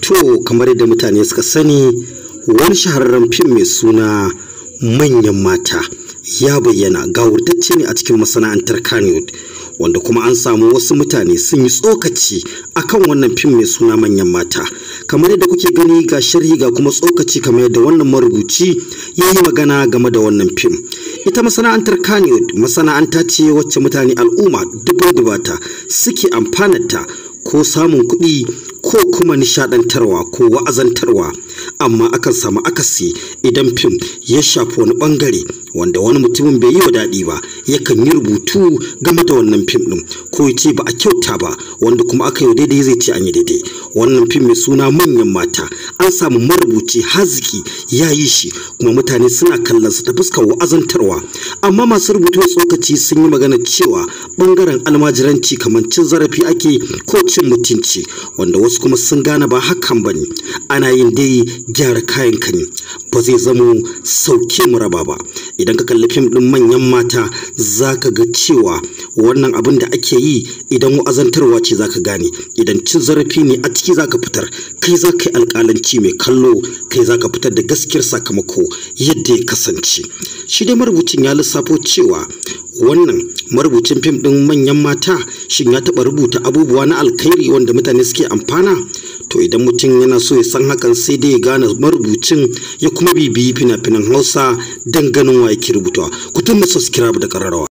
To kamar yadda mutane suka sani, wani shahararren fim mai suna Manyan Mata ya bayyana gawurtacce ne a cikin masana'antar Kannywood, wanda kuma an samu wasu mutane sun yi tsokaci akan wannan fim mai suna Manyan Mata. Kamar yadda kuke gani ga sharhi ga kuma tsokaci kamar yadda wannan marubuci ya yi magana game da wannan fim. Ita masana'antar Kannywood masana'anta ce wacce mutane al'umma dubban dubata suke amfanarta ko samun kuɗi ko kuma nishaɗantarwa ko wa'azantarwa, amma akan samu akasi idan fim ya shafi wani ɓangare wanda wani mutumin bai yi wa daɗi ba, yakan yi rubutu game da wannan fim ɗin ko ya ce ba a kyauta ba, wanda kuma aka yi daidai zai ce an yi daidai. Wannan fim mai suna Manyan Mata an samu marubuci haziki ya yi shi kuma mutane suna kallon sa ta fuskar wa'azantarwa, amma masu rubutu tsokaci sun yi magana cewa ɓangaren almajiranci kamar cin zarafi ake ko cin mutunci, wanda wasu kuma sun gane ba hakan bane, ana yin dai gyara kayan ka ne, ba zai zamo sauke mu raba ba. Idan ka kalli fim ɗin Manyan Mata zaka ga cewa wannan abin da ake yi idan wa'azantarwa ce zaka gane, idan cin zarafi ne a ciki zaka fitar, kai zaka yi alƙalanci mai kallo, kai zaka fitar da gaskiyar sakamako yadda ya kasance. Shi dai marubucin ya lissafo cewa wannan marubucin fim ɗin Manyan Mata shin ya taɓa rubuta abubuwa na alkhairi wanda mutane suke amfana? To idan mutum yana so ya san hakan sai dai ya gane marubucin ya kuma bibiyi fina-finan Hausa don ganin wa yake rubutawa. Ku danna subscribe da ƙararrawa.